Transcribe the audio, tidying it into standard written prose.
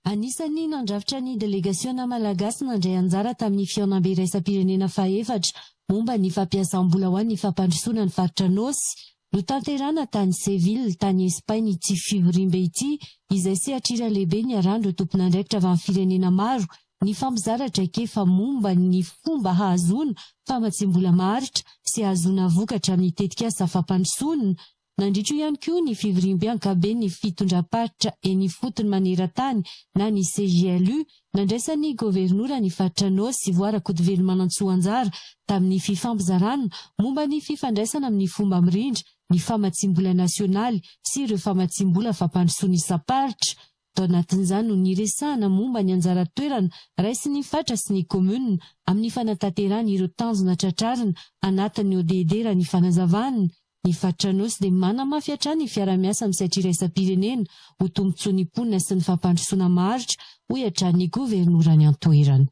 Anisan'ny nandrafitra ny delegasiona malagasy nandray anjara tamin'ny fihaonambe iraisam-pirenena fahefatra momba ny fampiasam-bola ho an'ny fampandrosoana ny faritra Anôsy, notanterahina tany Seville, tany Espaina ity fivoriambe ity, izay sehatra iray lehibe niarahan'ireo tompon'andraikitra avy amin'ny firenena maro nifampizara traikefa momba ny fomba hahazoana famatsiam-bola maharitra sy hahazoana vokatra amin'ny tetikasa fampandrosoana. Nandritra io ihany koa ny fivoriambe ankaben'ny fitondram-paritra eny ifotony maneran-tany na ny CJLU, nandraisan'ny governora ny faritra Anôsy Voara Rakotovelomanantsoa anjara tamin'ny fifampizarana momba ny fifandraisana amin'ny fomba mirindra ny famatsiam-bola nasionaly sy ireo famatsiam-bola fampandrosoana isam-paritra. Tao anatin'izany no niresahana momba ny anjara toerana raisin'ny faritra sy ny kaominina amin'ny fanatanterahana ireo tanjona tratrarina anatin'ny ODD raha ny fanazavana. Ny faritra Anôsy dia manamafy hatrany ny fiaraha-miasa amin'ny sehatra iraisam-pirenena ho tombontsoan'ny mponina sy ny fampandrosoana maharitra, hoy hatrany ny governora any an-toerana.